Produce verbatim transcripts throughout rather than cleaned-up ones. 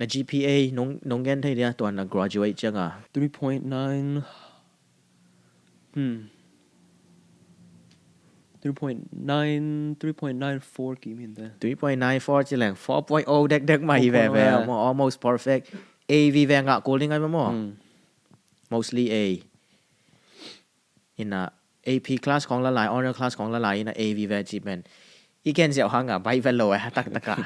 Na G P A nong, nong gen thei dia, tua na graduate cianga? Three point nine. Hmm. Three point nine, three point nine four kim hi te. Three point nine four ci leng four point oh dekdek mah hi veve. Maw, almost perfect. A vive ngah kul ding ai maw. Mostly A. Ina A P class khong la lai, honor class khong la lai, ina A vive ci pen i gen ziau hanga baih vet lo eh, taktaka.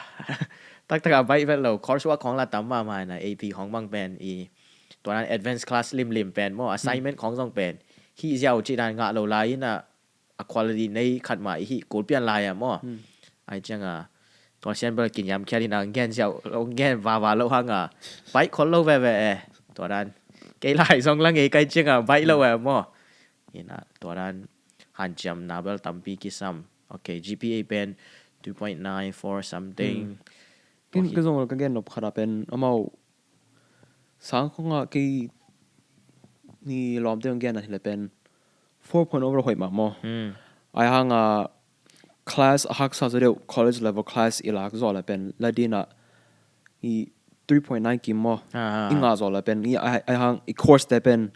Taktaka baih vet lo, coursework khong la tam mahmah, ina A P khong bang pen i tua nan advanced class limlim pen maw, assignment khong zong pen hi ziau ci dan ngah lo lai, ina a quality nei khat mah i hi kul pian lai a maw. Ai cianga tua sian bel kinyam khiat ina gen ziau lo, gen vava lo hanga baih khol lo veve eh. Tua dan kei lai zong la ngei kai cianga baih lo eh maw. Ina tua dan hanciamna bel tampi kisam. Ok, G P A pen two point nine four something. Kin ka zong ka gen nop khata pen amau sang khonga kei ni lawmte hong gen a hile pen four point oh hoih mah maw. Ai hanga class a haksa zaw deuh, college level class i lak zaw le pen la dina i three point nine kim maw. I ngah zaw le pen i ai, ai hang i course te pen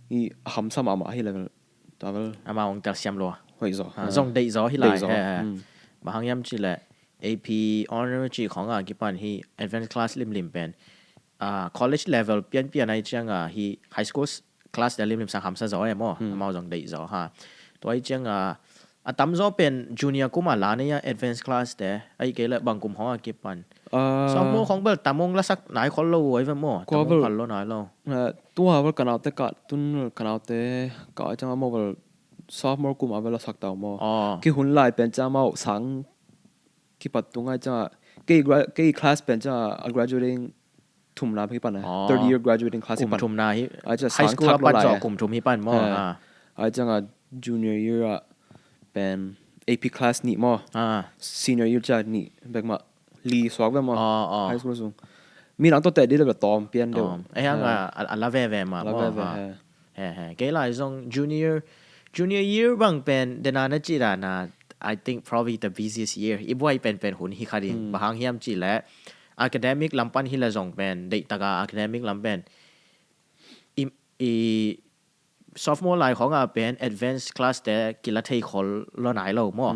i hamsa mahmah hi le vel. Tua vel Amau hong telsiam lua. Hoih zaw. Ah, zong deih zaw hi lai. Deih zaw. He, he. Bang hang hiam ci le A P honor ci khong a kipan hi advanced class limlim pen, ah, college level pianpian ai cianga hi high school class te limlim sang hamsa zaw e maw. Amau zong deih zaw ha. Tua ai cianga a tamzaw pen junior kum a la nei a advanced class te, ai kei le bang kum khong a kipan. Sophomore khong bel tam hong lasak nai khol lo ai ve maw. Tam hong khol lo nai lo. Tua vel ka naute ka tun vel ka naute ka ai cianga maw vel sophomore kum a vel lasak tau maw. Ki hun lai pen cianga maw sang kipat tu ngai cianga kei gra-, kei class pen cianga a graduating thumna hi pan eh. Third year graduating class hi pan. Kum thumna hi. Ai cianga high school a pat zaw kum thum hi pan maw. Ai cianga junior year a pen A P class nih maw. Senior year cianga nih bek mah li suak ve maw. High school sung. Mi nang to te di le tawm pian deuh. Ei hang a la veve mah maw. He, he. Kei lai zong junior, junior year bang pen dena na ci dana, I think probably the busiest year. I buai pen pen hun hi kha ding. Bang hang hiam ci le academic lam pan hi le zong pen, deih taka academic lam pen i, i sophomore lai khong a pen advanced class te kila thei khol lo nai lo maw.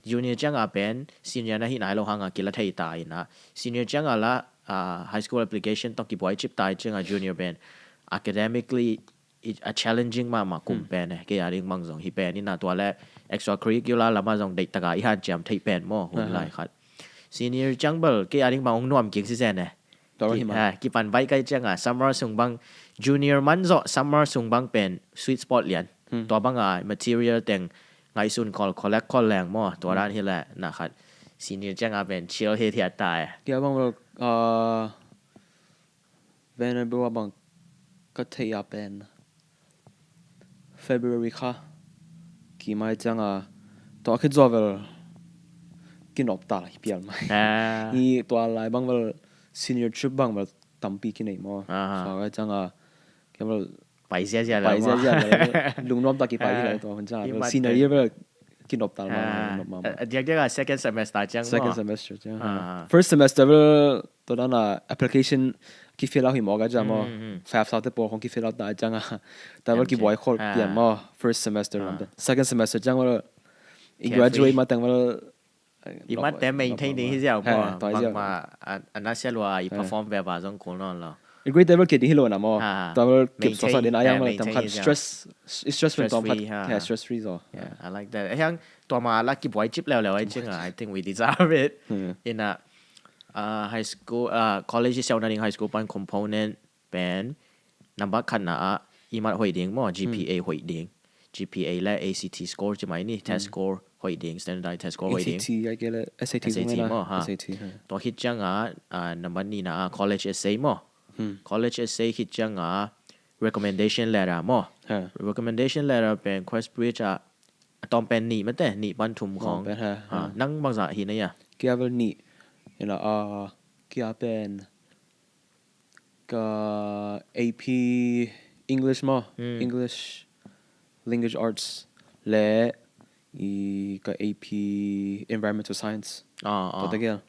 Junior cianga pen senior na hi nai lo hanga kila thei ta ina. Senior cianga la, ah, high school application tawh kibuai cip ta cianga junior pen academically a challenging mahmah kum pen eh. Kei a ding bang zong hi pen ina tua le extracurricular lama zong deih taka i hanciam thei pen maw hun lai khat. Senior ciang bel kei a ding bang hong nuam king si zen eh. Kipan baih kai cianga summer sung bang, junior man zawh summer sung bang pen sweet spot lian. Tua banga material teng ngaihsun khol, collect khol leng maw. Tua dan hi le na khat senior cianga pen chill hithiat ta eh. Kia bang bel Vanderbilt a bang ka theih a pen February kha kimai cianga tua khit zaw vel kinop ta hi pial mai. Hi tua lai bang vel senior trip bang vel tampi kinei maw. Tua cianga kia vel pai ziazia pai ziazia lungnuam ta kipai hi lai tua hun cianga vel senior year vel kinop tal ma. A diak diak a second semester ciang maw. Second semester ciang. First semester vel tua dan a application ki fill out hi maw ka ciang maw. Five star te pawl khong ki fill out ta ciang a ta vel ki buai khol pian maw first semester lam te. Second semester ciang vel i graduate ma teng vel i mat te maintain ding hi ziau maw. Bangma a nasia lua i perform ve ba zong kul nawn lo. I grade level kei ding hi lo na maw. Tua vel kip sawsa den a yang vel tam khat stress, stress pen tom khat stress free zaw. I like that. Hiang tua ma la kibuai cip leuleu ai cianga, I think we deserve it. Ina high school, college i siau na ding high school pan component pen number khatna ah i mat hoih ding maw, G P A hoih ding. G P A le A C T score ci mai ni, test score hoih ding, standardized test score hoih ding. A C T ai kei le S A T zong na. S A T maw ha. Tua khit cianga number nihna ah college essay maw. College essay khit cianga recommendation letter maw. Recommendation letter pen Queensbridge ah a tawm pen nih mate, nih pan thum khong. Nang bangzah hi na ia? Kia vel nih. Kia pen ka A P English maw, English Language Arts le i ka A P Environmental Science. Tua te kia.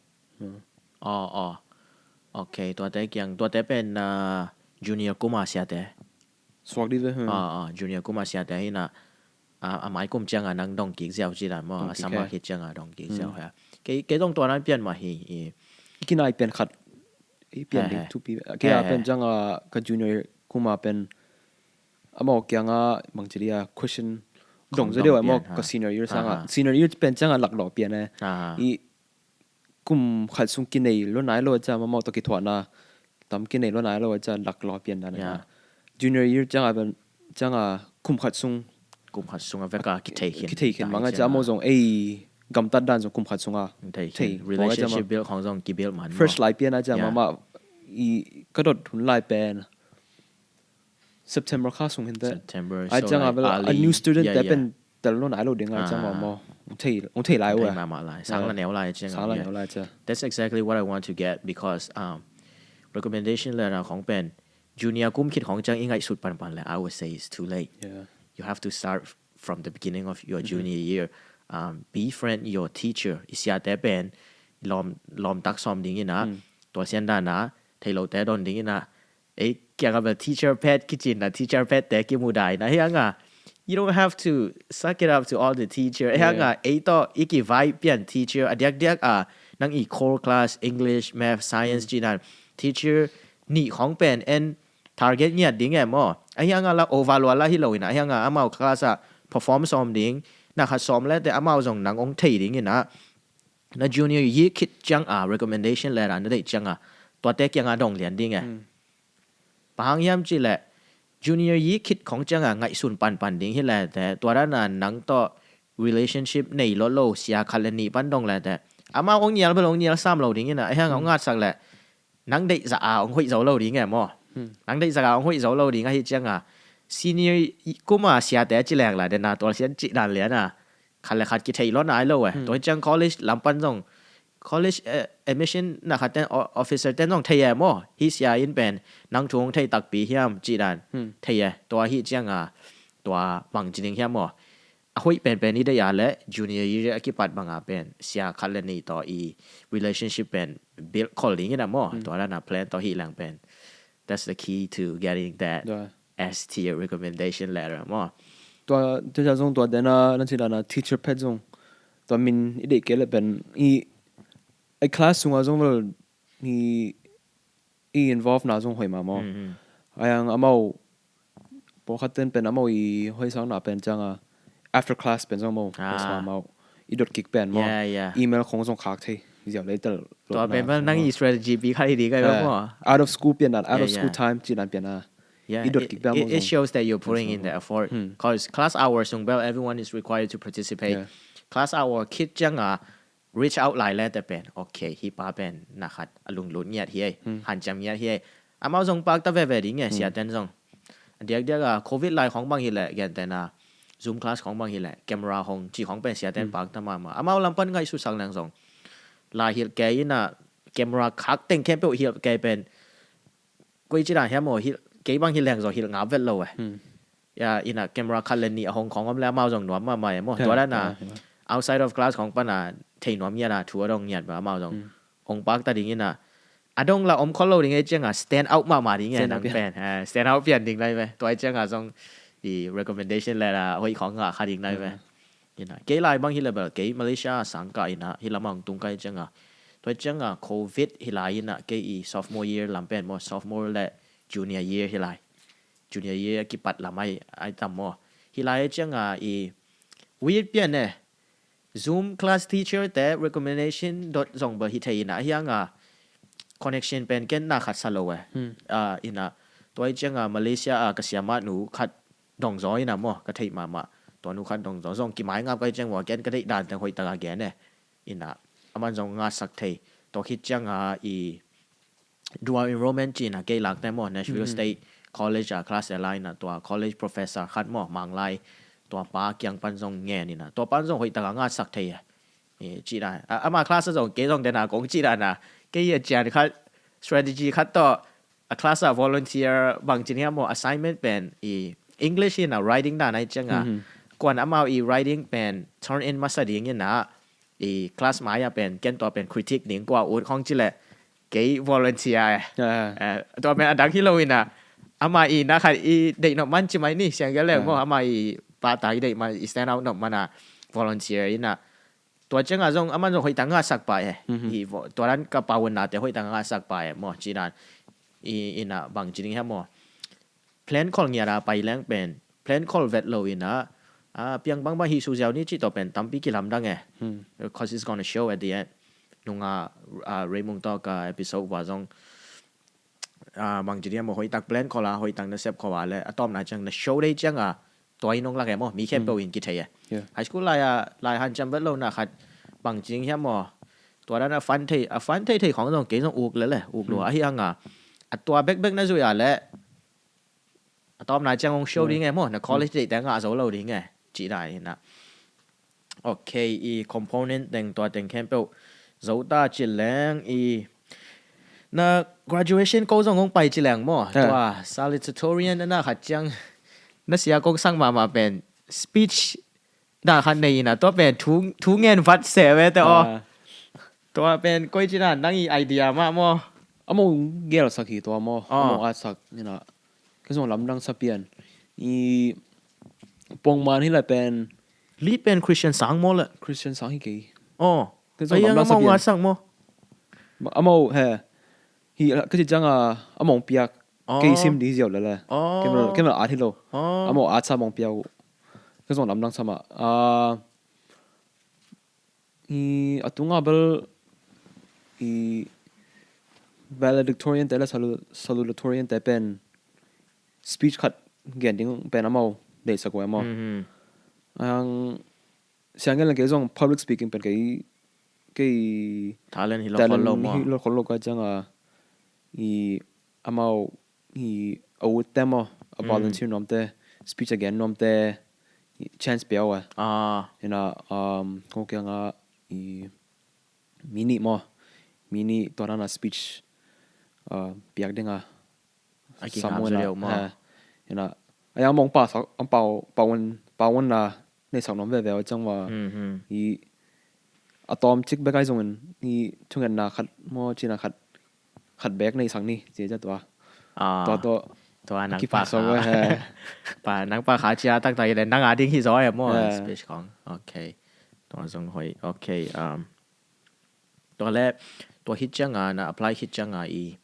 Ok, tuate kiang, tuate pen, ah, junior kuma siate. Suak dih ve. Hmm. Ah, ah, junior kuma siate hi na, ah, a mai kum cianga nang dong kik ziau ci dan maw, Dong a kik, sama eh. Khit cianga dong kik ziau ha. Kei, kei dong tua nan pian mah hi, i. I kinai pian khat. I pian He, ding he. Thupi. Kei a He, pen he. Cianga ka junior kuma pen. Amau kianga bang ci dia question. Dong Khong zaw deuh dong amau pian, ha. Ka senior year sanga. Ha, ha. Senior year pen cianga lak lo pian eh. Ah, I kum khat sung kinei lo nai lo ciang amau tawh kithuahna tam kinei lo nai lo ciang lak lo pian dan Yeah. na. Junior year cianga pen cianga kum khat sung kum khat sunga veka kithei khin. Kithei khin manga ciang amau zong ei gamtat dan zong kum khat sunga. Thei Thei. khin. Relationship build khong zong kibuild man. Fresh lai pian a ciang Yeah. mama i ka dot hun lai pen September kha sung hin te. September, A so ciang a like bel a early, new student yeah, te yeah. Pen tel lo nai lo ding a ciang Ah. Mama. Ung thei ung thei lai Thei ua. mama lai. Sang la neu lai ciang. Sang la Yeah. neu lai ciang. That's exactly what I want to get because um, recommendation letter khong pen junior kum khit khong ciang i ngaihsut panpan le, I would say it's too late. Yeah. You have to start from the beginning of your junior year. Um, befriend your teacher. I siate pen lawm, lawm tak sawm ding ina. Tua sian dana thei lo te don ding ina. Ei kianga bel teacher pet kicin na, teacher pet te kimudai na. Hianga, you don't have to suck it up to all the teacher. Hianga, ei to iki vai pian teacher. A diak diak a nang i core class, English, math, science cinan. Teacher ni khong pen en target ngiat ding e maw. A hianga la overload la hi lo ina. Hianga amau class a perform sawm ding. Na khat sawm le te amau zong nang ong thei ding ina. Na junior year khit ciang a recommendation letter na deih ciang a. Tuate kianga dong lian ding e. Pahang hiam ci le junior year khit khong ciang a ngaihsun panpan ding hi le te. Tua dana nang to relationship nei lo lo sia khat le ni pan dong le te. Amau ong nial bel ong nial sam lo ding ina. Hianga ong ngatsak le. Nang deih za a ong hoih zo lo ding e maw. Nang deih za a ong hoih zo lo ding ahi ciang a. Senior kuma siate ci leng la dena tual sian ci dan lian a. Khat le khat kithei lo nai lo e. Tua hi ciang college lam pan zong. College admission na khat ten officer ten zong thei e maw. Hi sia in pen nang thu ong thei takpi hiam ci dan. Thei e. Tua hi ciang a. Tua bang ci ding hiam maw. A hoih penpen i deih a le junior year a kipat banga pen sia khat le ni tawh i relationship pen build khol ding ina maw. Tua dana plan tawh hi leng pen. That's the key to getting that S tier recommendation letter maw. Tua teacher zong tua dena nan ci dana teacher pet zong tua min i deih kei le pen i class sunga zong vel i i involve na zong hoih mah maw. Ayang amau pawlkhat ten pen amau i hoih sang na pen ciang a after class pen zong maw. Hoih sang amau i dot kik pen maw. Email khong zong khak thei ziau lei tel. Tua pen maw nang i strategy pi kha i di kai maw. Out of school pian dan, out of school time ci dan pian a. I dot kik pen maw. It shows that you're putting in the effort. Because class hour sung bel everyone is required to participate. Class hour khit ciang a reach out lai le te pen, ok, hi pa pen na khat a lunglut ngiat hi ei, hanciam ngiat hi ei. Amau zong pakta veve ding e, siaten zong. A diakdiak a covid lai khong bang hi le, gentena Zoom class khong bang hi le, camera hong ci khong pen siaten pakta mahmah. Amau lam pan ngaihsutsak leng zong. Lai hilh kei ina camera khak teng khempeuh hilh kei pen koi ci dan hiam maw, hilh kei bang hilh leng zong hilh ngap vet lo e. Ya, ina camera khat le nih a hong khong om le amau zong nuam mahmah e maw. Tua dan a outside of class khong pan a thei nuam ngiat a thu a dong ngiat bel amau zong hong pakta ding ina a dong la om khol lo ding e ciang a stand out mahmah ding e nang pen. Stand out pian ding lai ve. Tua ciang a zong i recommendation letter a hoih khong ngah kha ding lai ve. Ina kei lai bang hi le bel kei Malaysia a sang kah ina hi lam a hong tung kah i ciang a. Tua ciang a covid hi lai ina kei i sophomore year lam pen maw, sophomore le junior year hi lai. Junior year a kipat lam ai tam maw. Hi lai ciang a i weird pian e. Zoom class teacher te recommendation dot zong bel hi thei ina hiang a connection pen ken na khat sa lo e. Ina tua hi ciang a Malaysia a ka siamah nu khat dong zaw ina maw, ka theih mahmah. Tua nu khat dong zaw zong kimai ngap ka hi ciang maw, ken ka theih dan teng hoih tak a gen e. Ina aman zong ngatsak thei. Tua khit ciang a i dual enrollment ci ina kei lakte maw, Nashville State College a class a lai ina tua college professor khat maw, Manglai, tua pa kiang pan zong ngen ina tua pan zong hoih tak a ngatsak thei e. Ci dan ama class a zong kei zong dena kong ci dan a kei a cian khat strategy khat tawh a class a volunteer bang ci hiam maw, assignment pen i English ina writing dan ai ciang a kuan amau i writing pen turn in masa ding ina i class mai a pen ken tua pen critic ding kua ut khong ci le kei volunteer eh. Ah. Eh, tua pen a dang hi lo ina, ama i na khat i deih nop man ci mai ni, siang gel leng maw, ama i pahtak i deih man, i stand out nop man a volunteer ina. Tua cianga zong, aman zong hoih tak ngahsak pai eh. Mhm. I vo-, tua dan ka paunate hoih tak ngahsak pai eh maw, ci dan. I, ina bang ci ding hiam maw. Plan khol ngiat a pai leng pen, plan khol vet lo ina, ah, piang bangbang hi su ziau ni ci tawh pen tampi kilamdang eh. Hmm. Because it's gonna show at the end. Nunga, ah, Raymond tawh ka episode va zong, ah, bang ci diam maw, hoih tak plan khol a, hoih tak na sep khol a le, a tawpna ciang na show dei cianga, tua in hong lak eh maw, mi khempeuh in kithei eh. Yeah. High school lai a, lai hanciam vet lo na khat, bang ci ding hiam maw. Tua dan a fun thei, a fun thei thei khong zong kei zong uk le le, uk lo. Hmm. Ahi hanga, a tua bekbek na zui a le, a tawpna ciang hong show ding eh maw, na college deih teng ngah zo lo ding eh, ci dai ina. Ok, i component teng tua teng khempeuh zo ta ci leng i na graduation ko zong hong pai ci leng maw. Ha. Tua salutatorian na khat ciang na sia kong sang mahmah pen speech na khat nei ina, tua pen thu, thu ngen vat se ve te aw. Ah. Tua pen koi ci na nang i idea mah maw. Amau gelsak hi tua maw. Ah. Amau atsak ina. Ka zong lamdang sa pian. I pongman hi la pen. Lead pen Christian Sang maw le. Christian Sang hi kei. Oh. Ka zong lamdang sa pian. Amau ngatsak maw. Amau he. Hi ka ci cianga amau piak. Oh. Kei sim di ziau le le. Oh. Kei mal, kei mal at hi lo. Oh. Amau at sa amau piak. Ka zong lamdang sa mah. Ah, i a tunga bel i valedictorian te le salu-, salutatorian te pen speech khat gen ding pen amau deihsak uh e maw. Mhm. Ang siang gen le kei zong public speaking pen kei, kei talent hi lo khol lo maw. Hi lo khol lo ka cianga i amau i a ut te maw, a volunteer nuam te, speech a gen nuam te, i chance pia uh a. Ah. Ina, um, ko kianga i mi nih maw, mi nih tua dana speech, uh, piak dinga. A kingam zaw deuh maw. Ina, a yang mong pa sak, ang pau, pau un, pau un na, nei sak nuam veve uh ciang maw. Hmm, hmm. I a tawm cik bek ai zongin, i thungetna khat maw, cina khat, khat bek nei sak ni, ci a tua. Ah. Tua tua. Tua nang pa kha. Pa, nang pa kha cia taktak i le, nang a ding hi zaw e maw, speech khong. Ok. Tua zong hoih. Ok, um, tua le, tua hih cianga, na apply hih cianga i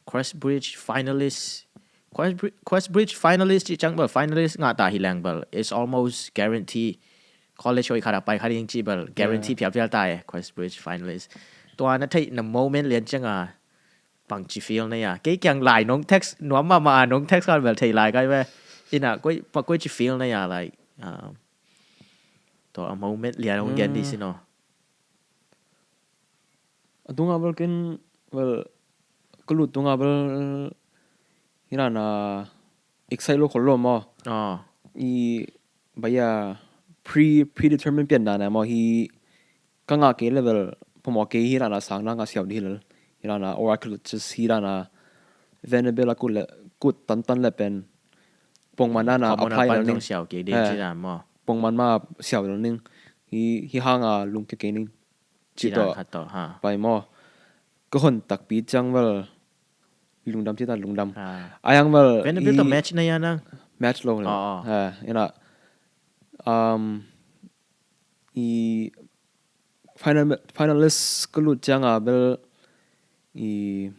Quest Bridge finalist. Quest Bri-, Quest Bridge finalist ci ciang bel, finalist ngah ta hi leng bel, it's almost guarantee. College hoih khat a pai kha ding ci bel, guarantee phial phial ta e, Quest Bridge finalist. Tua na theih na moment lian cianga, bang ci feel na ia. Kei kiang lai nong text, nuam mahmah a nong text kha bel thei lai kai ve. Ina, koi, pa koi ci feel na ia, like, um, tua a moment lian hong gen di si no. A tunga bel ken, bel, ka lut tunga bel, hi dana excite lo khol lo maw. Ah. I, baya, pre, predetermined pian dana maw hi, ka ngah kei level, phamawh kei hi dana sang na ngah siau di hi lel. Hi dana, or I could just hi dana, Vanderbilt a kut le, kut tantan le pen, pongman dana apply lo ning. Siau kei di ci dana maw. Pongman ma siau lo ning. Hi, hi hanga lungkia kei ning. Ci tawh. Pai maw. Ka hon takpi ciang vel lungdam ci ta lungdam. A yang vel Vanderbilt tawh match na ia nang? Match lo. Ina, um, i final, finalist ka lut cianga vel i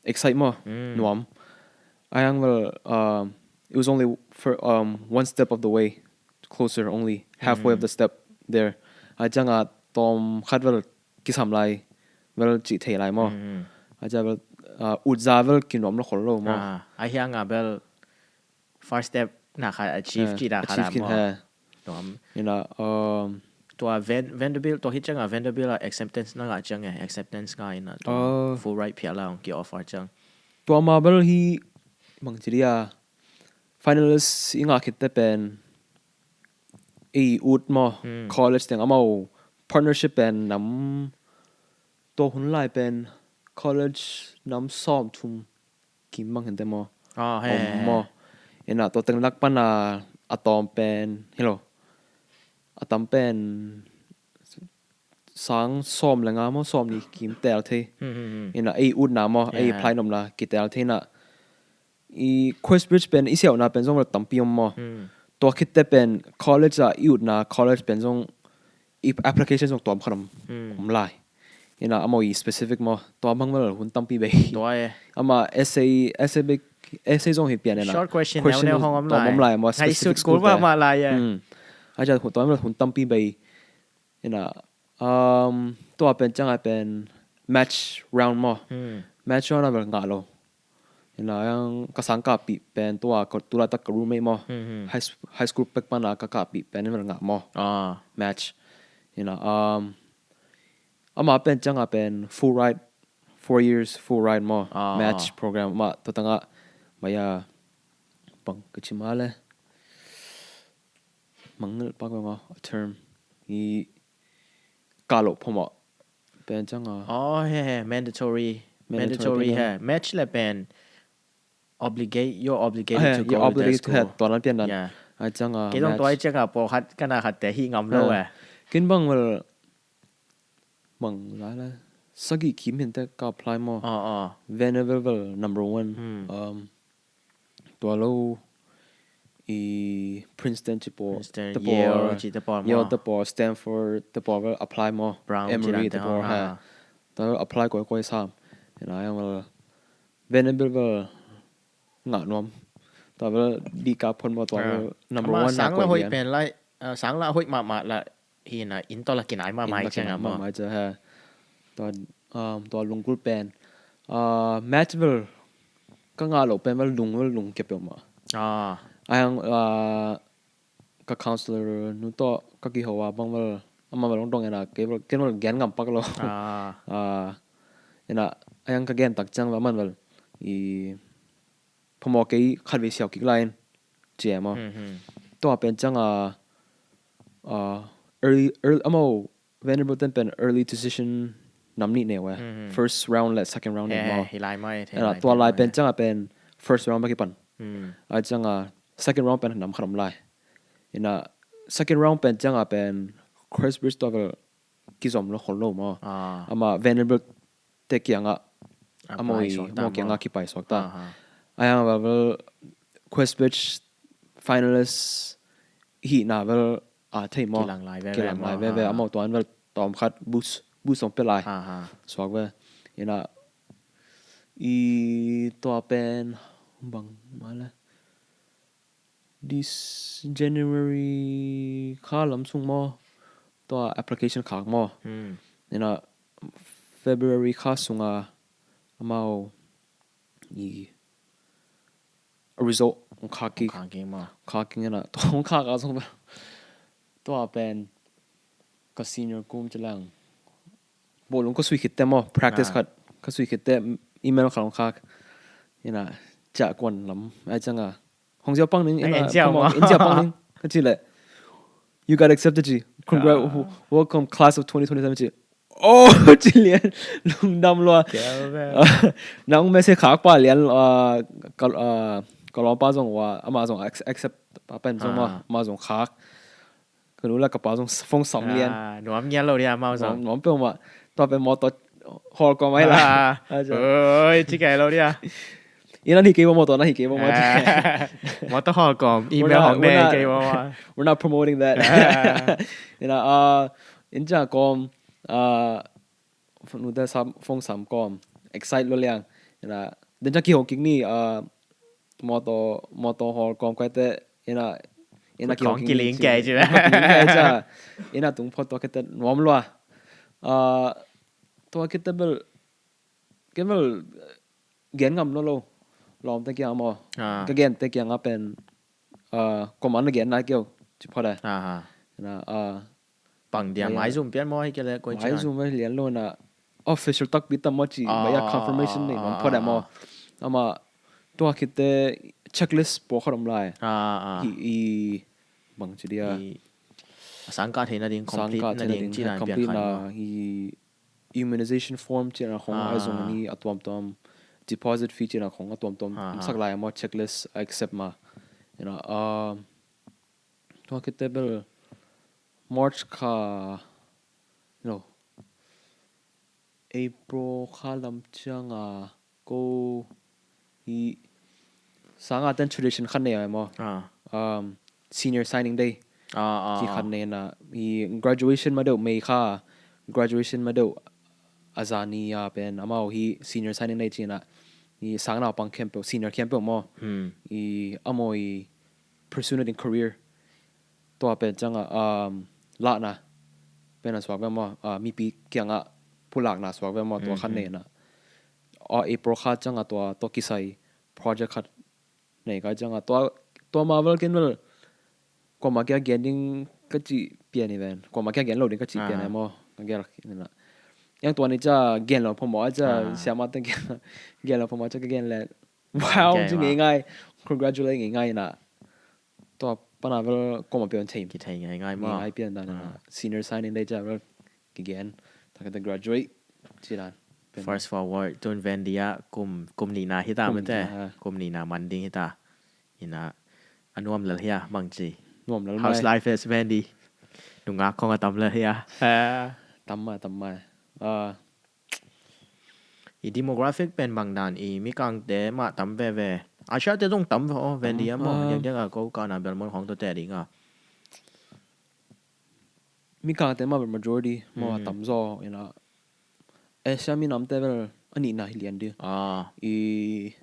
excite maw, nuam. A yang vel, um, it was only for, um, one step of the way closer, only halfway of the step there. A cianga tawm khat vel kisam lai, vel cih thei lai maw. A cia vel, uh, utza vel kinuam lo khol lo maw. A hianga vel first step na kha achieve cih na kha la maw. Nuam. Ina, um, tua Van-, Vanderbilt, tua hi cianga Vanderbilt a acceptance na ngah ciang e, acceptance ngah ina tua Fulbright phial la ong ki offer ciang. Tua ma vel hi bang ci dia finalist i ngah khit te pen ei ut maw, college teng amau partnership pen nam, tua hun lai pen college nam sawm thum kim bang hente maw. Om maw. Ina tua teng lak pana a tawm pen, hello. A tam pen sang sawm le nga maw, sawm nih kim teel thei. Ina ei utna maw, ei apply nopna kiteel thei ina, i Queensbridge pen i siauhna pen zong vel tampi om maw. Tua khitte pen college ah i utna college pen zong i application zong tuam khat om, om lai. Ina amau i specific maw, tua bang vel hun tampi bei. Ama essay, essay bei, essay zong hi pian ina. Short question, question neu neu hong om lai. Tuam om lai maw, specific school te. Aja tua vel hun tampi bei. Ina, um, tua pen ciang a pen match round maw. Match round a vel ngah lo. Ina yang ka sangkahpih pen tua ka tulaitak ka roommate maw. High, high school pek pana ka kahpih pen vel ngah maw. Match. Ina, um, ama pen ciang a pen full ride, four years full ride maw. Match program ma tua tanga maya bang ka ci ma le. Mangngilh pak bang a term i kah loh phomawh pen ciang a. Oh, he he, mandatory. Mandatory he. Match le pen obligate, you're obligated to go to that school. Tua nan pian nan. A ciang a kei zong tua i ciang a pawlkhat ka na khat te hi ngam lo e. Ken bang vel bang lai lai sagih kim hin te ka apply maw. Vanderbilt vel number one. Um, tua lo i Princeton ci pawl, Princeton, Yale ci te pawl maw. Yale te pawl, Stanford te pawl vel apply maw. Brown ci dan te pawl ha. Tua vel apply koi koi sam. Ina yang vel Vanderbilt vel ngah nuam. Tua vel di ka phon maw tua vel number one na koi lian. Sang la hoih pen lai, sang la hoih mahmah la hi na, inn tawh la kinai mahmah i ciang a maw. Tua, um, tua lunggulh pen, uh, match vel ka ngah loh pen vel lung vel lung kia peuhmah. A yang, uh, ka counselor nu tawh ka kiho a bang vel amah vel hong dong ina kei vel, ken vel gen ngam pak lo. Uh, ina a yang ka gen tak ciang vel amah vel i phamawh kei khatvei siau kik lai in ci e maw. Tua pen ciang a, a, early, early, amau Vanderbilt ten pen early decision nam nih neu e. First round le second round neu maw. Tua lai pen ciang a pen first round bek kipan. A ciang a second round pen nam khat om lai. Ina second round pen ciang a pen Queensbridge tua vel kizom lo khol lo maw. Ama Vanderbilt te kiangah amau i, amau kiangah kipai suak ta. A yang vel vel Queensbridge finalist hihna vel a thei maw. Kilang lai veve, amau tuan vel tawm khat boost, boost hong pia lai suak ve. Ina i tua pen bang mah le this January kha lam sung maw, tua application khak maw. Ina February kha sunga amau i result khak kik. Khak kik maw. Khak kik ina tua hong khak a sung tua pen ka senior kum ci lang. Bawlung ka sui khitte maw, practice khat ka sui khitte email khat hong khak. Ina ciah kuan lam ai ciang a hong ziau pang ning, ina en ziau pang ning ka ci le. You got accepted ci. Congrat, welcome class of twenty twenty-seven ci. Oh, ci lian lungdam lua. Nang message khak pa lian, uh, ka, uh, ka lawmpa zong wa ama zong accept pa pen zong ma, ama zong khak. Ka nu la ka pa zong phone sam lian. Nuam ngial lo dia amau zong. Nuam peuhmah. Tua pen mawtaw hawl kawm ai la. Oi, ci kei lo dia. Ina hi kei bo mawtaw, na hi kei bo mawtaw. Mawtaw hawl kawm, email hong ne kei bo. We're not promoting that. Ina, uh, in ciang kawm, uh, nute sam, phone sam kawm. Excite lo liang. Ina, den ciang kihong kik ni, uh, mawtaw, mawtaw hawl kawm kaite, ina, ina kihong kik ni. Ina tung phot tua kete nuam lua. Ah, tua kete bel, ke bel gen ngam lo lo. Lawmte kiang maw. Ka gente kiang a pen, ah, koma na gen nai kei o ci phot e. Ina, ah, Pang dia maizum pian maw, hi kei le koi cian. Maizum ve lian lo na official takpi tam maw ci, baya confirmation nei nuam phot e maw. Ama tua khitte checklist pawlkhat om lai. Hi i bang ci dia. A sangkah theihna ding, complete na ding ci lai pian khat maw. Hi immunization form ci na khong ai zong ni a tuamtuam, deposit fee ci na khong a tuamtuam sak lai maw, checklist a accept ma. Ina, um, Tua khitte bel March kha, no, April kha lam cianga ko hi sanga ten tradition khat nei ai maw? Ah. Um, senior signing day. Ah, ah, hi khat ah. Nei na hi graduation ma deuh May kha graduation ma deuh a zani a pen amau hi senior signing day cina hi sang naupang khempeuh senior khempeuh maw? Hmm. Hi amau hi pursuit in career tua pen cianga um, lahna pen a suak ve maw? Uh, mipi kianga pulakna suak ve maw? Tua khat nei na. Aw April kha cianga tua tua kisai project khat nei kai cianga tua tua ma vel ken vel kuama kia gen ding ka ci pian i ven kuama kia gen lo ding ka ci pian ai maw? Ka gel na yang tua ni ca gen lo phomo a ca siama ten gen lo phomo ca ka gen le wow ci ngei ngai congratulate ngei ngai na tua pana vel kuama pian thei ki thei ngei ngai maw? Ngei ngai pian dan na senior signing day ca vel ki gen ta ka ta graduate ci dan. First forward tun ven dia kum kum ni na hita mete kum ni na man ding hita. Ina a nuam lel hia bang ci. Nuam lel mai. How's life is Vendi? Nungak khong a tam lel hia? Tam mai tam mai. I demographic pen bang dan i mikangte mah tam veve. Asia te zong tam ve aw Vendi a maw. Diakdiak a ko kana Belmont khong to te ding a. Mikangte mah bel majority maw a tam zaw ina. Asia minamte bel a nihna hi lian ding. I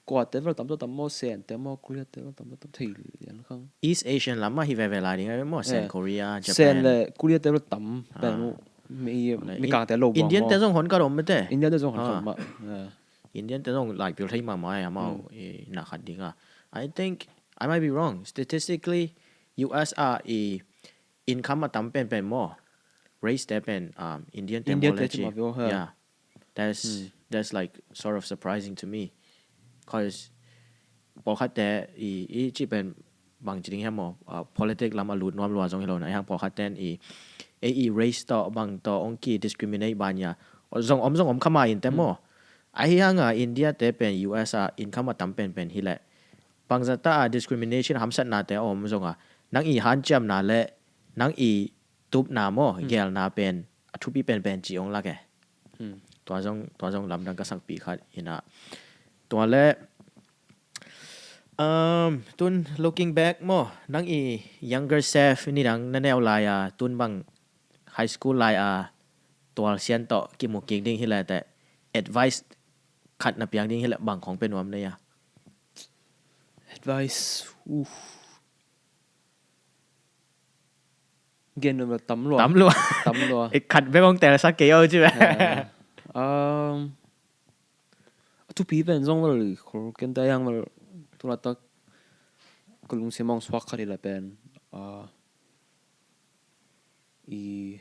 kuate bel tam zaw tam maw Sente maw Koreate bel tam zaw tam thei lian khang. East Asian lam mah hi veve lai ding a maw Sen Korea, Japan. Sen le Koreate bel tam pen uh mikangte lo buang Indian te zong hon ka rom mete. Indian te zong hon ka rom mah. Indian te zong lai pil thei mahmah ai amau i na khat ding a. I think I might be wrong. Statistically, U S a i income a tam penpen maw race te pen um, Indian te Indian maw te le ci ci ma vio ha. Yeah. That's that's like sort of surprising to me. Cause pawlkhat te i i ci pen bang ci ding hiam maw uh, politic lam a lut nuam lua zong hi lo na hang pawlkhat ten i e i race tawh bang tawh ong ki discriminate ban ya zong om zong om khama in te maw. Ahi hanga India te pen U S a income a tam penpen hi leh bangzata a discrimination hamsatnate a om zonga nang i hanciamna le nang i tupna maw gelna pen a thupi penpen ci ong lak e. Tua zong tua zong lamdang ka sakpih khat ina tua le um, tun looking back maw nang i younger self nidang na neu lai a tun bang high school lai a tual sian tawh kimu kik ding hi le te advice khat na piang ding hi le bang khong pe nuam nei a. Advice uh. Gen nuam tam lua tam lua tam lua. Khat bek hong tel sak kei au ci ve. Um, a thupi pen zong vel khol ken ta yang vel tulatak ka lungsim hong suak khat hi la pen. Uh, i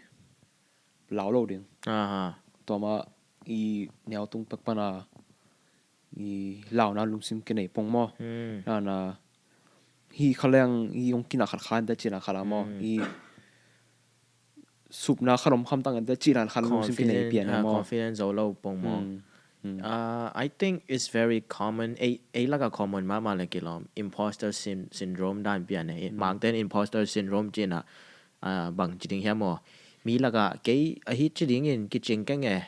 lau lo ding. Tuama i neu tung pek pana i launa lungsim kinei pong maw. Nana hi khaleng i ong kina khat khan ta cina khala maw. I supna khat om kham tang ta cina khan lungsim kinei pian maw. Confidence zo lo pong maw. Uh, I think it's very common. Ei, ei laka common mama le kilom imposter syn syndrome dan pian e. Mangten imposter syndrome cina uh, bang ci ding hiam maw. Mi laka kei ahi ci dingin kicing keng e.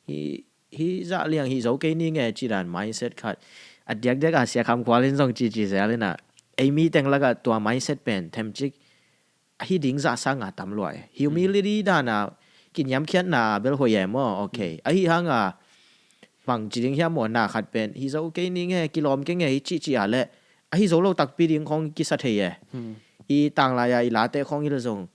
Hi hi zah liang hi zo kei ni nge ci dan mindset khat. A diakdiak a sia kham kualin zong ci ci zel ina. Ei mi teng laka tua mindset pen themcik ahi ding zah sanga tam lua e. Humility dana kiniamkhiatna bel hoi e maw. Okay. Ahi hanga bang ci ding hiam maw na khat pen hi zo kei ni nge kilawm kei nge hi ci ci a le ahi zo lo takpi ding khong kisa thei e. I tanglai a i late khong hi lo zong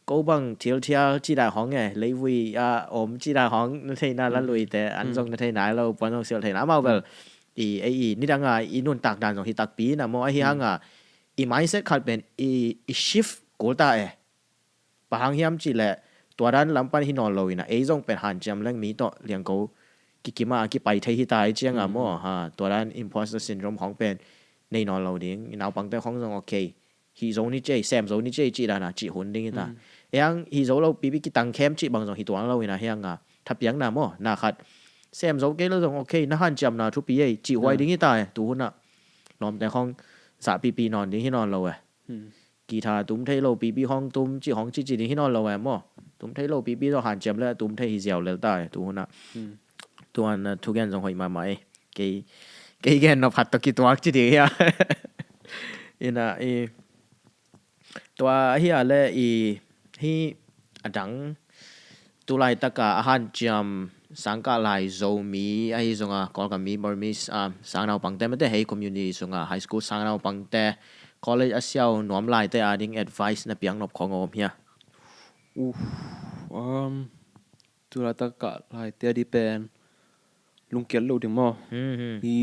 ko bang thilthial ci dai hong e leivui a om ci dai hong na theina la lui te an zong na theina lo puan zong sial theina amau bel i ei i nidanga i nuntak dan zong hi takpi na maw ahi hanga i mindset khat pen i, i shift kul ta e. Pahang hiam ci le tua dan lampan hi nawn lo ina ei zong pen hanciam leng mi tawh liangko kikima kipai thei hi ta i cianga maw ha tua dan imposter syndrome khong pen nei nawn lo ding i naupangte khong zong okay. Hi zo ni cei sem zo ni cei cih dana cih hun ding hi ta. Ei ang hi zo lo pipi kitang khem cih bang zong hi tuang lo ina hianga thapiakna maw na khat sem zo kei lo zong okay na hanciamna thupi ei cih huai ding hi ta e tu huna lawmte khong zah pipi nawn ding hi nawn lo e. guitar tum thei lo pipi hong tum ci hong ci ci ding hi nawn lo e maw. Tum thei lo pipi zong hanciam le tum thei hi ziau lel ta e tu hun ah. Tuan thugen zong hoih mahmah e. Kei kei gen nop hat tawh kituak ci ding hi a. Ina i tua ahi a le i hi a dang tulaitak a a hanciam sangkah lai Zomi ahi zong a Kawlgam mi Burmese a sangnaupangte mate hei community sung a high school sangnaupangte college a siau nuam laite a ding advice na piang nop khong om hia? Tulaitak a laite a di pen lungkiat lo ding maw? Hi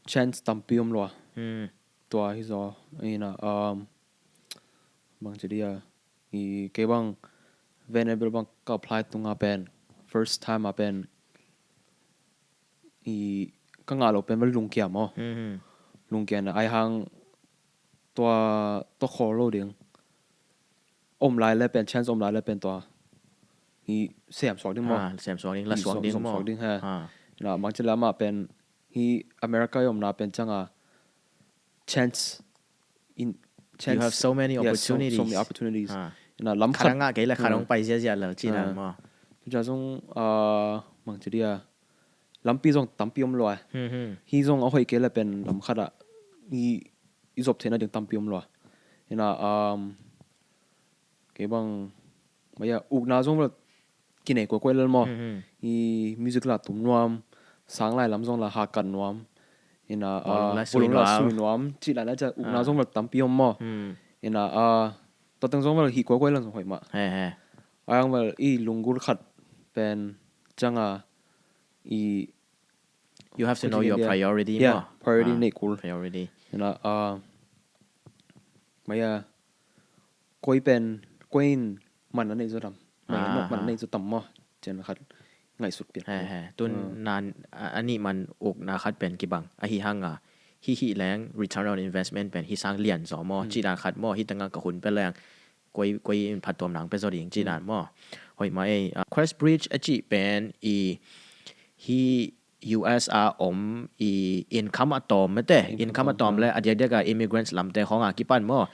chance tampi om lo a. Tua hi zaw ina bang ci dia i kei bang Vanderbilt bang ka apply tunga pen first time a pen i ka ngah lo pen vel lungkia maw? Lungkia na ai hang tua tua khol lo ding om lai le pen chance om lai le pen tua i sem suak ding maw? Sem suak ding la suak ding maw? Ding he na bang ci la ma pen hi America i omna pen canga chance in You have so many opportunities. So many opportunities. Ina lam khat ngah kei le khat hong pai ziazia lel ci dan maw? Tuca zong mang ci dia lampi zong tampi om lua. Hi zong a hoih kei le pen lam khat ah i i zop theihna ding tampi om lua. Ina kei bang maya ukna zong vel kinei kuaikuai lel maw? I music la tum nuam sang lai lam zong la hakat nuam ina bulung la sui nuam cih la na ca ukna zong vel tampi om maw? Ina tua teng zong vel hih kuaikuai lel zong hoih mah. Ayang vel i lunggul khat pen canga i You have to know your priority maw? Priority nei kul. Priority. Ina maya koi pen koi in man a nei zo tam. Man a nei zo tam maw? Cian khat ngaihsut pian. Tun nan a nih man ukna khat pen kibang ahi hanga hih hih leng return on investment pen hi sang lian zaw maw? Cih dan khat maw? Hi tanga ka hun pe leng koi koi in phattuam nang pe zaw ding cih dan maw? Hoih mah ei Quest Bridge a cih pen i hi U S a om i income a tawm mate income a tawm le a diakdiak a immigrants lamte khong a kipan maw?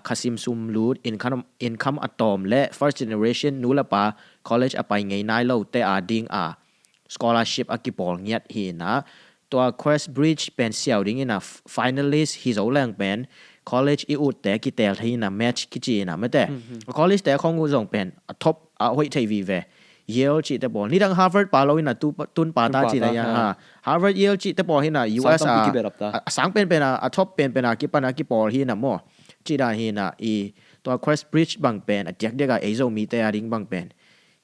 Khasim sum lut income a tawm le first generation nu le pa college a pai ngei nai lote a ding a scholarship a kipawl ngiat hi ina tua Quest Bridge pen siau ding ina finalist hi zo leng pen college i utte kitel thei ina match kici ina mate college te khong uh zong pen a top a hoih thei vive. Yale cihte pawl nidang Harvard pa lo ina tun pa ta cina ia ha Harvard Yale cihte pawl hina U S a sang penpen a a top penpen a kipan a kipawl hina maw? Cih dan hina i tua Quest Bridge bang pen a diakdiak a ei Zomite a ding bang pen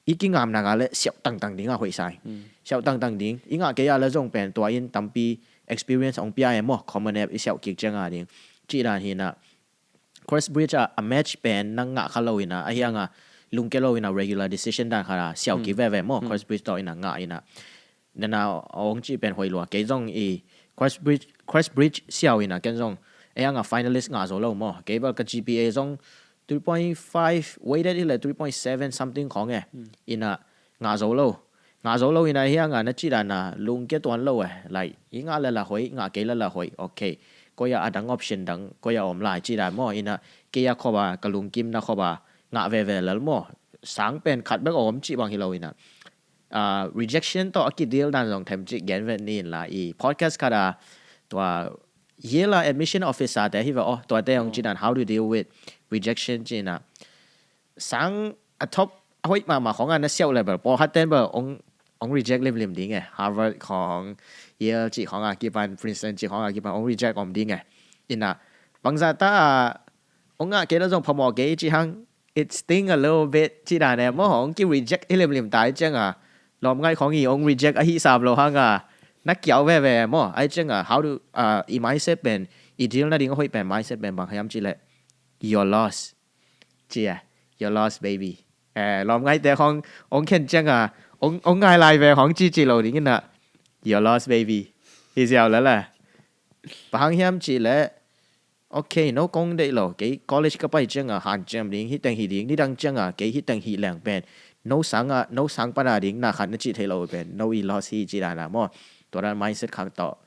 i kingamnak a le siauh tangtang ding a hoih sai. Siauh tangtang ding i ngah kei a le zong pen tua in tampi experience hong pia e maw? Common app i siauh kik ciang a ding cih dan hina Quest Bridge a a match pen nang ngah kha lo ina ahi anga lungke lo ina regular decision dan khat a siau ki veve maw? Quest Bridge tawh ina ngah ina nana ong cih pen hoih lua kei zong i Quest Bridge Quest Bridge siau ina ken zong ahi anga finalist ngah zo lo maw? Kei bal ka G P A zong three point five weighted hi le three point seven something khong e ina ngah zo lo. Ngah zo lo ina hi anga na cih dana lungkia tuan lo e. Like i ngah lala hoih ngah kei lala hoih okay. Koi a adang option dang koi a om lai cih dan maw ina kei a khop a ka lungkim na khop a ngah veve lal maw? Sang pen khat bek om cih bang hi lo ina rejection tawh a kideal dan zong them cih gen vet ni in la i podcast khat a tua Yale a admission officer te hi ve aw tuate hong cih dan how to deal with rejection cih ina sang a top a hoih mahmah khong a na siauh level pawlkhat ten bel ong ong reject limlim ding e. Harvard khong Yale cih khong a kipan Princeton cih khong a kipan ong reject om ding e. Ina bangzah ta a ong ngah kei la zong phamawh kei cih hang it sting a little bit cih dan e maw hong ki reject hi limlim ta i ciang a lawm ngaih khong i ong reject ahi sam lo hang a na kiau veve maw ai ciang a how to i mindset pen i deal nading a hoih pen mindset pen bang hiam cih leh your loss. Ci e your loss baby. Lawm ngaihte khong ong khen ciang a ong ngai lai ve khong ci ci lo ding ina your loss baby. Hi ziau lala. Bang hang hiam cih leh okay no kong deih lo kei college ka pai ciang a hanciam ding hiteng hi ding nidang ciang a kei hiteng hi leng pen no sang a no sang pana ding na khat na cih thei lo pen no i loss hi cih dana maw? Tua dan mindset khang tawh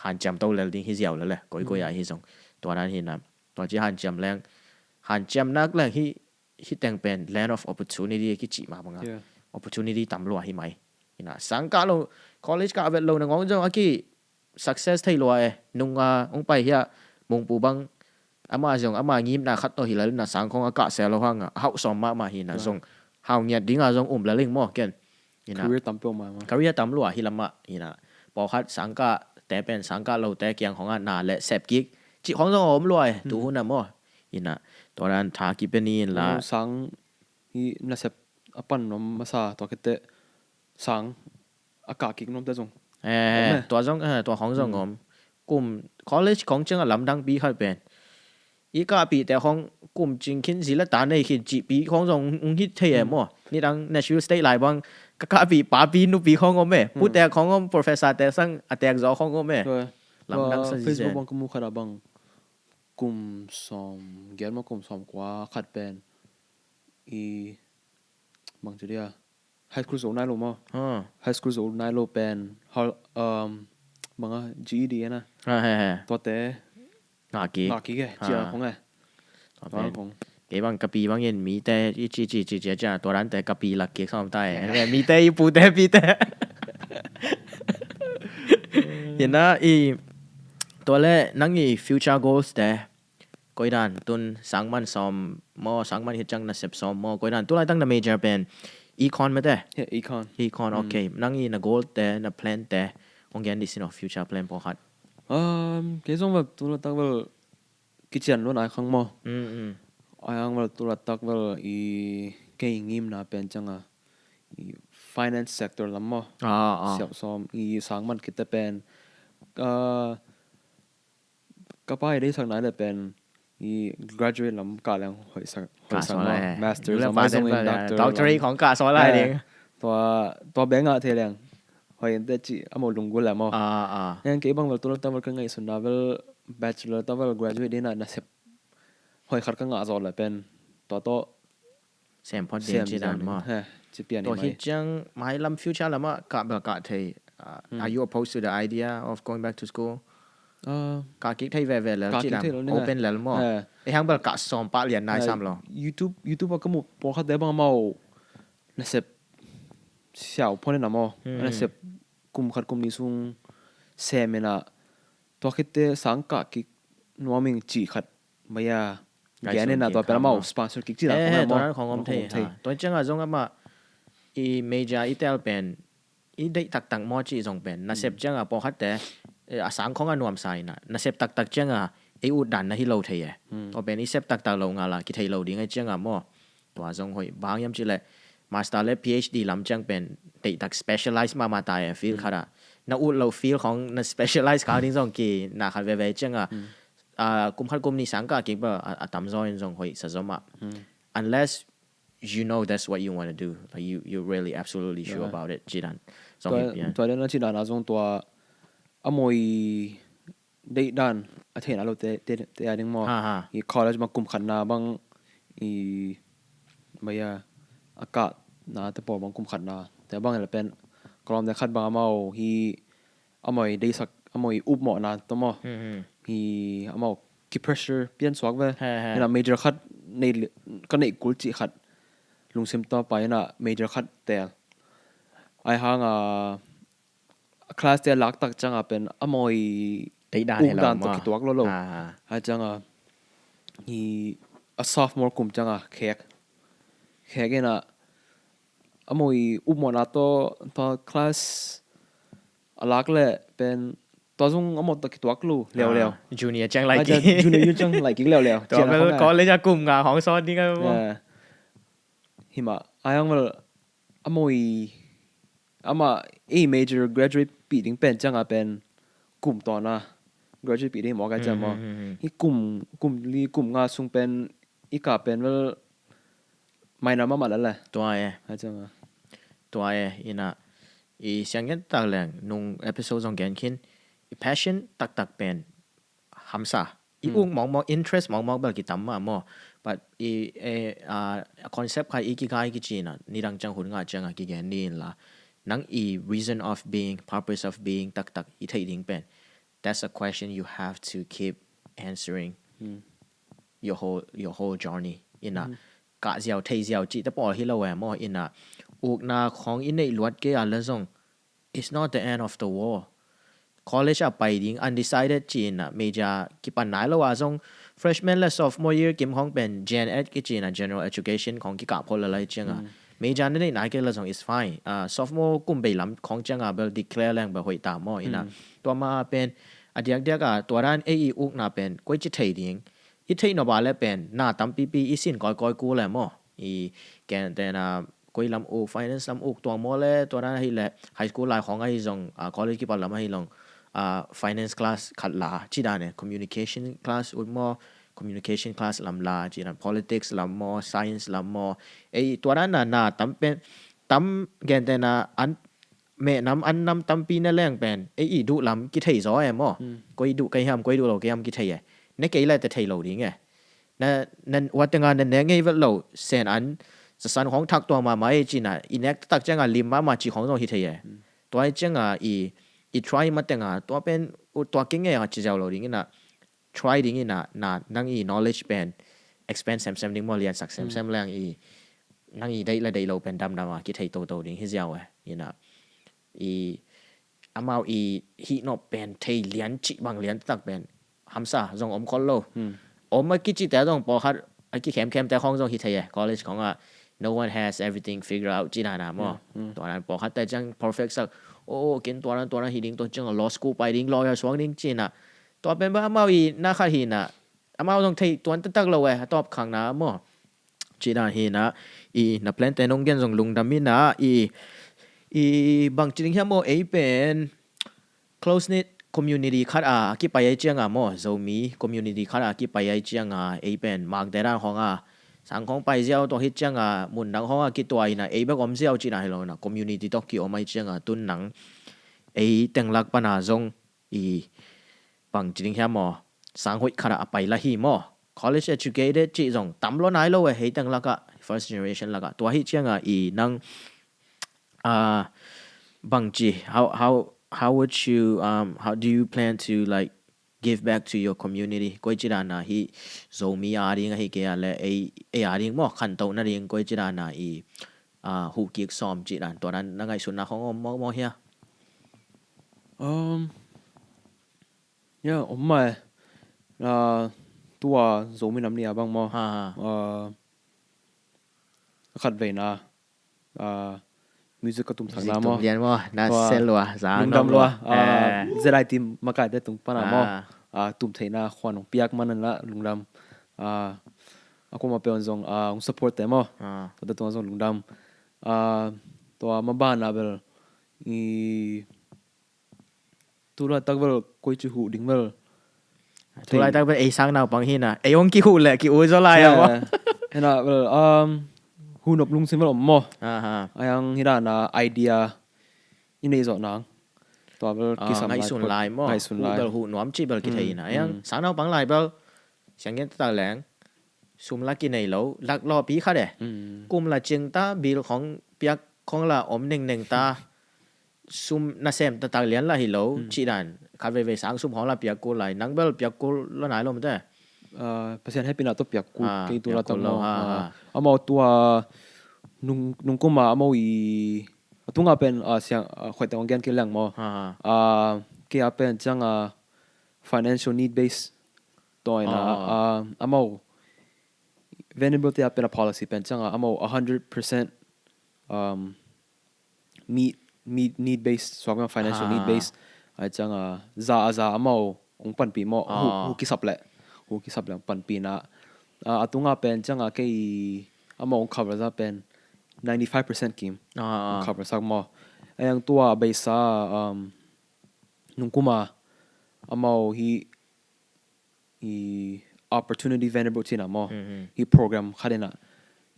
hanciam to lel ding hi ziau lala koikoi a hi zong tua dan hi na Tua ci hanciam leng, hanciam nak leng hi, hi teng pen land of opportunity a kici mah banga. Yeah. Opportunity tam lua hi mai. Ina sangkah lo, college kah vet lo na ngawng zong a ki success thei lua e. Nunga ong pai hia, Mungpu bang, ama zong ama ngimna khat tawh hi lel na sang khong a kah sel lo hanga hauh sawm mahmah hi na. Right. Zong hau ngiat dinga zong um lel ing maw ken. Ina career tam peuh mah mah. Career tam lua hi lamah ina pawlkhat sangkah te pen sangkah lo te kiang khong a na le sep kik cih khong zong a om lua e. Tu hun a maw. Ina tua dan tha kipia ni in la. Sang hi nasep a pan nuam masa tua khit teh sang a kah kik nuam te zong. Eh, tua zong, eh, tua khong zong om. Kum college khong ciang a lamdang pi khat pen i kahpih te khong kum cing khin zi le ta nei khin cih pi khong zong hong hit thei e maw. Nidang Nashville State lai bang ka kahpih papi nupi khong om e. Pu te khong om, professor te sang a tek zaw khong om e. Lamdang sa zi zen. Facebook bang ka mu khat a bang kum sawm giat maw kum sawm kua khat pen i bang ci dia high school zo nai lo maw. High school zo nai lo pen hal um banga G E D na. Tuate ngah kik. Ngah kik e cia khong e. Tua pen kei bang ka pi bangin mite i ci ci ci cia cia tua dante ka pi lak kik sawm ta e. Mite i pute pite. Ina i tua le nang i future goals te koidan tun sangman sawm maw, sangman khit ciang nasep sawm maw, koidan tu laitak na major pen econ mate? Yeah, econ. Econ, okay. Nang i na goal te, na plan te hong gen dih sin aw, future plan pawlkhat. Um, kei zong vel tu laitak vel kician lo nai khang maw. Ai hang vel tu laitak vel i kei ngimna pen cianga i finance sector lam maw. Siap sawm i sangman khit te pen ka pa i deihsak nai le pen i graduate lam kah leng hoihsak, hoihsak maw. Master lam zong in doctor, doctorate khong kah saw lai ding. Tua, tua bek ngah thei leng hoih in te cih a maw lunggul le maw. Heng kei bang vel tu laitak vel ka ngaihsutna vel bachelor ta vel graduate dina nasep hoih khat ka ngah zaw le pen tua tawh sem phot ding ci dan maw. Tua hi ciang mailam future lamah kah bel kah thei. Are you opposed to the idea of going back to school? Kah kik thei veve lel ci dan, open lel maw. E hang bel kah sawm pah lian nai sam lo. YouTube, YouTube a ka muh pawlkhat te bang amau nasep siau phone na maw. Nasep kum khat kum ni sung sem ina tua khit te sang kah kik nuam ing cih khat maya gen ina tua pen amau sponsor kik cih dan khong om thei. Tua cianga zong amah i major i tel pen i deih taktak maw cih zong pen nasep cianga pawlkhat te a sang khong a nuamsa ina nasep taktak cianga ei ut dan na hi lo thei e. Tua pen i sep taktak lo ngala kithei lo ding e cianga maw. Tua zong hoih bang hiam cih leh master le PhD lam ciang pen deihtak specialize mahmah ta e field khat ah. Na ut lo field khong na specialize kha ding zong ki na khat veve cianga kum khat kum ni sang kah kik bel a tamzaw in zong hoih sa zom ah. Unless you know that's what you want to do, like you, you're really absolutely sure about it ci dan zong hi pian. Tua dan a ci dan a zong tua a mawi deih dan a theihna lo te, te, te a ding maw. I college bang kum khatna bang i maya a kahna te pawl bang kum khatna te bang ila pen kolom te khat bang amau hi amau i deihsak amau i upmawhna tawh maw. Hi amau ki pressure pian suak ve. Ina major khat nei ka neih kul cih khat lungsim tawh pai ina major khat tel ai hang a class te a lak tak cianga pen a mawi deih dan uk dan tawh kituak lo lo. Hai cianga hi a sophomore kum cianga khek khek ina a mawi upmawhna tawh tua class a lak le pen tua zung a maw tawh kituak lo leuleu. Junior ciang lai kik. Junior ciang lai kik leuleu. Tua bel college a kum nga hong sawt ding a maw. Hima ai ang bel a mawi amah ei major graduate pih ding pen cianga pen kum tawna graduate pih ding mawk a ciang maw. Hi kum, kum li kum nga sung pen i kah pen bel maina mahmah lel le. Tua e. A cianga tua e ina i siang gen tak leng nung episode zong gen khin i passion taktak pen hamsa. I uk mawkmawk, interest mawkmawk bel kitam mah maw. But i a concept kha i kigai kicina nidang ciang hun ngah cianga kigen ni inla nang i reason of being, purpose of being taktak i theih ding pen. That's a question you have to keep answering. your whole your whole journey. Ina kah ziau thei ziau cih te pawl hi lo e maw. Ina ukna khawng i neih luat kei a le zong, it's not the end of the world. College a pai ding undecided ci-in a major kipan nai lo a zong, freshman le sophomore year kim khawng pen gen ed kici-in a general education khawng kikah phot lalai cianga major na neih nai kei la zong is fine. Ah, sophomore kum bei lam khawng cianga bel declare leng bel hoih ta maw. Ina tua ma pen a diakdiak a tua dan ei i ukna pen koi ci thei ding, i theih nop a le pen na tampipi i sin kawikawi kul e maw. I ken tena koi lam uk, finance lam uk tuang maw le, tua dan ahi le high school lai khawng ahi zong, ah, college kipan lam ahi long, ah, finance class khat la ci dan e, communication class ut maw, communication class lam la ci dan, politics lam maw, science lam maw. Ei tua dan na na tam pen tam gen tena an mehnam annam tampi ne leng pen ei i duh lam kithei zaw e maw. Koi duh kei hiam, koi duh lo kei hiam kithei e. Ne kei le te thei lo ding e. Na, na, ua tenga na nek ngei vet lo, sen an, zasan khawng thak tuang mahmah e cina, i nek taktak cianga lim mahmah ci khawng zong hi thei e. Tua hi cianga i, i try ma tenga, tua pen, u, tua kei ngei a ci ziau lo ding ina, try ding ina, na, nang i knowledge pen, expand semsem ding maw, liansak semsem leng i, nang i deih la deih lo pen damdam a, kithei toto ding hi ziau e, ina. I, amau i hih nop pen thei lian cih bang lian tak pen hamsa zong om khol lo. Om a kici te zong pawlkhat a kikhemkhem te khawng zong hi thei e. College khawng ah no one has everything figured out cih nana maw. Tua nan pawlkhat te ciang perfect sak, oh, kin tua nan tua nan hi ding, tua ciang law school pai ding, lawyer suang ding cih na. Tua pen bang amau i na khat hi na, amau zong thei tuan taktak lo e, a tawp khang na maw. Cih dan hi na, i na plan te nong gen zong lungdam ina, i, i bang ci ding hiam maw, ei pen close knit community khat a kipai ai cianga maw, Zomi community khat a kipai ai cianga, ei pen mak te dan khawng a sang khawng pai ziau tawh hi cianga, mun dang khawng a kitua ina, ei bek om ziau cih dan hi lo na, community tawh kiom ai cianga, tun nang ei tenglak pana zong i bang ci ding hiam maw, sang hoih khat a pai la hi maw. College educated cih zong tam lo nai lo e, hei teng lakah, first generation lakah. Tua hi cianga i nang, ah, bang ci, how, how, how would you, um, how do you plan to, like, give back to your community? Koi ci dana hi Zomi a ding ahi kei a le, ei, ei a ding maw, khantoh na ding, koi ci dana i, ah, huh kik sawm ci dan, tua dan na ngaihsutna khong om maw, maw hia? Um, ya, om mai. Ah, tua Zomi nam ni a bang maw. Ha, ha. Ah, khat veina. Ah, music ka tum thak na maw. Music tum lian maw. Na sel lua, za lungdam lua. Ah, eh. Zedai team makai te tung pana maw. Ah. Ah, tum theina khuan hong piak man na lungdam. Ah, a kuma pe on zong, ah, hong support te maw. Ah. Tua te tung zong lungdam. Ah, tua mabana bel i tulaitak bel koi ci huh ding bel. Tulaitak bel ei sang naupang hi na. Ei hong kihuh leh ki-ui zaw lai a maw. Hena bel, um, huh nop lungsim bel om maw. Aha. Ayang hi dana idea i neih zawh nang. Tua bel kisam lai. Ngaihsun lai maw. Ngaihsun lai. Huh bel huh nuam ci bel kithei na. Ayang sang naupang lai bel siang gen taktak leng. Sum la kinei lo, lak lawpi khat e. Kum la cing ta, bil khong piak khong la om nengneng ta. Sum nasem taktak lian la hi lo, cih dan. Khat veivei sang sum khong la piak kul lai, nang bel piak kul la nai lo mate. Ah, Pasian hehpihna tawh piak kul, ah, kei tu la piak kul lo, ha, ha. Amau tua nung, nung kuma amau i, a tunga pen, ah, siang, ah, khoih teng ong gen kei leng maw. Ha, ha. Ah, kei a pen ciang, ah, financial need base. Tua ina, ah, amau Vanderbilt te a pen a policy pen cianga amau a hundred percent, um, meet, meet need base, suak pen financial need base. Ai cianga za a za amau ong panpih maw, hu, hu kisap leh, hu kisap leh ong panpih na. Ah, a tunga pen cianga kei amau ong cover za pen ninety five percent kim ong cover sak maw. Ai ang tua beisa, um, nungkuma amau hi i opportunity Vanderbilt cina maw. Hi program khat ina.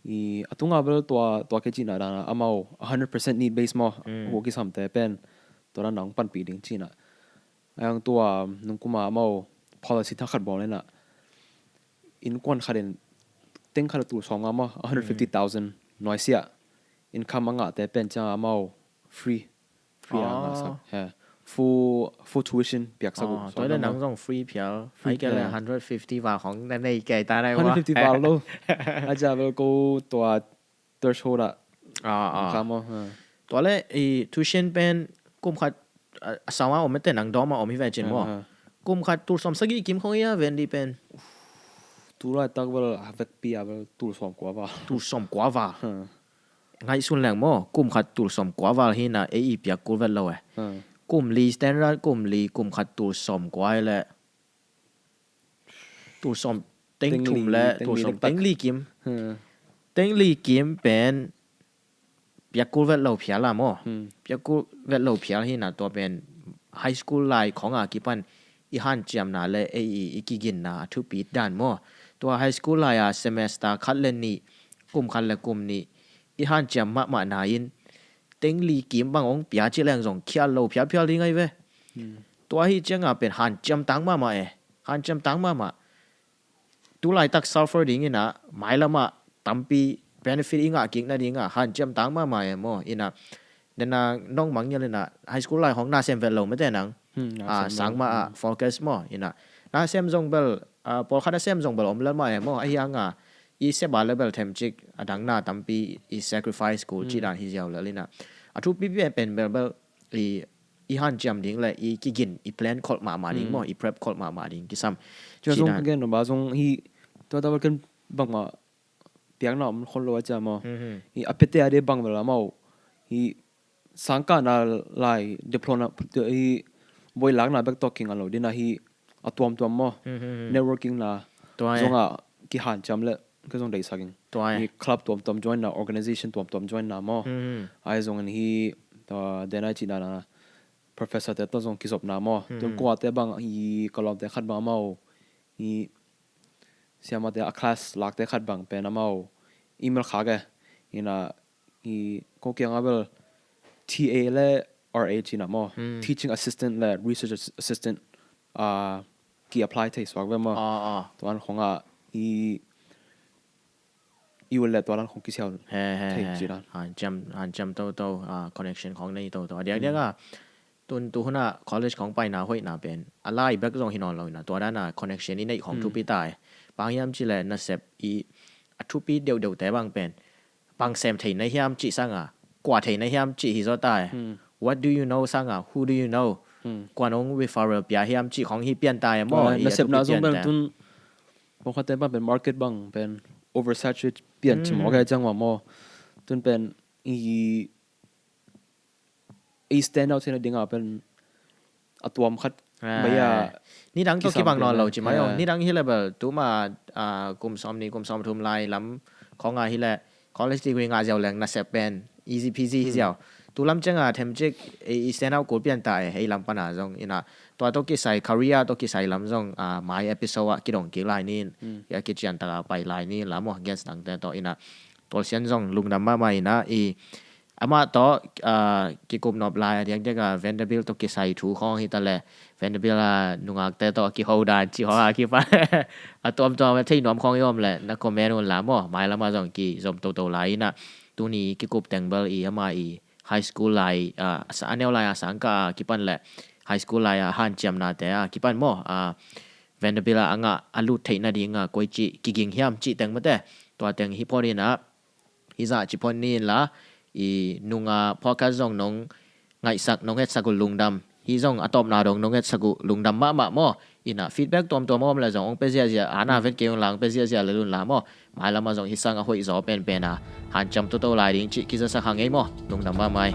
I a tunga bel tua, tua kei cina dana amau a hundred percent need base maw. Hu kisamte pen tua dana ong panpih ding cina. Ayang tua nungkuma amau policy thak khat bawl ina. Innkuan khat in teng khat a tul sawm nga maw, a hundred fifty thousand nuaisiah. Income a ngahte pen cianga amau free. Free a ngahsak. He. full full tuition piaksak uh. Tua le nang zong free phial. Free phial. Hundred fifty val hong na nei kei ta nai. Hundred fifty val lo. A ja vel ko tua threshold ah. Ah ah. Kamo. Tua le i tuition pen kum khat a sama om te nang dawm a om hi ve cin maw. Kum khat tul som sagih kim khong ia ven di pen. Tulai tak vel a vekpi a vel tul som kua val. Tul som kua val. Ngaihsun leng maw, kum khat tul som kua val hi na ei i piak kul vet lo e. Kum li standard kum li kum khat tul som kua le tul som teng thum le tul som teng li kim. Teng li kim pen piak kul vet lo phial a maw. Piak kul vet lo phial hi na tua pen high school lai khong a kipan i hanciamna le ei i kiginna a thupi dan maw. Tua high school lai a semester khat le nih kum khat le kum nih i hanciam mahmah na in teng li kim bang ong pia ci leng zong khial lo phial phial ding ai ve. Tua hi cianga pen hanciam tang mahmah e. Hanciam tang mahmah. Tulaitak sulfur ding ina mailamah tampi benefit i ngah kik nadinga hanciam tang mahmah e maw. Ina dena nong mangial ina high school lai hong na sem vet lo mete nang. Sangma a focus maw ina na sem zong bel pawlkhat a sem zong bel om lel mah e maw. Ahi anga i seba le bel themcik a dang na tampi i sacrifice kul ci dan hi ziau lel ina a thupi pen bel bel i i hanciam ding le i kigin i plan kholh mahmah ding maw, i prep kholh mahmah ding kisam. Tua zong ka gen nop a zong hi tua ta ken bangmah piakna om khol lo a cia maw. Hi a pete a de bang vel a maw. Hi sangkahna lai diploma hi boilakna bek tawh kinga lo dina hi a tuamtuam maw. Networking na zonga kihanciam le ka zong deihsak in. Hi club tuamtuam join na, organization tuamtuam join na maw. Ai zong in hi dena i cihna na professor te tawh zong kizopna maw. Tun kuate bang hi ka lawmte khat bang a maw. Hi siamate a class lakte khat bang pen a maw. Email khak e. Hi na hi ko kianga bel T A le R A cina maw. Teaching assistant le research assistant ki apply thei suak ve maw. Tuan khonga i i ul le tua lan khong kisiau thei ci dan. Hanciam toto connection khong nei toto a diakdiak a tun tu huna college khong paina hoihna pen a lai bek zong hi nawn lo ina tua dana connection i neih khong thupi ta e. Bang hiam ci le nasep i a thupi deuhdeuhte bang pen bang sem thei na hiam ci sanga kua thei na hiam ci hi zaw ta e. What do you know sanga who do you know? Kua nong referral pia hiam ci khong hi pian ta e maw. Nasepna zong bel tun pawlkhatte bang pen market bang pen oversaturate pian ci maw ka ciang maw. Tun pen i i stand out theihna dinga pen a tuam khat mai a. Nidang tawh kibang nawn lo ci mai aw. Nidang hi le bel tuma kum sawm ni kum sawm thum lai lam khonga hi le college degree ngah ziau leng nasep pen easy peasy hi ziau. Tu lam cianga themcik i stand out kul pian ta e hei lam pana zong ina tua tawh kisai career tawh kisai lam zong mai episode ah kidong kik lai ni in a kician taka pai lai ni in la maw guest dangte tawh ina tualsian zong lungdam mahmah ina i amah tawh kikupnop lai a diakdiak a Vanderbilt tawh kisai thu khawng hita le Vanderbilt a nungakte tawh a kiho dan ci haw a kipa a tuamtuam a thei nuam khawng i om le na comment un la maw. Mailam a zong kizom toto lai ina tuni kikup teng bel i ama i high school lai a neu lai a sangka a kipan le high school lai a hanciamnate a kipan maw. Vanderbilt a a ngah a lut theih nadinga koi cih kiging hiam cih teng mate tua teng hi phot ina hi zah ci phot ni in la i nunga podcast zong nong ngaihsak nong etsak uh lungdam hi zong a tawpna dong nong etsak uh lungdam mahmah maw. Ina feedback tuamtuam a om le zong ong pe ziahziah ana vet kei un la ong pe ziahziah le lun la maw. Mailam a zong hi sang a hoih zaw penpen a hanciam toto lai ding cih kizasak hang ei maw. Lungdam mahmah ei.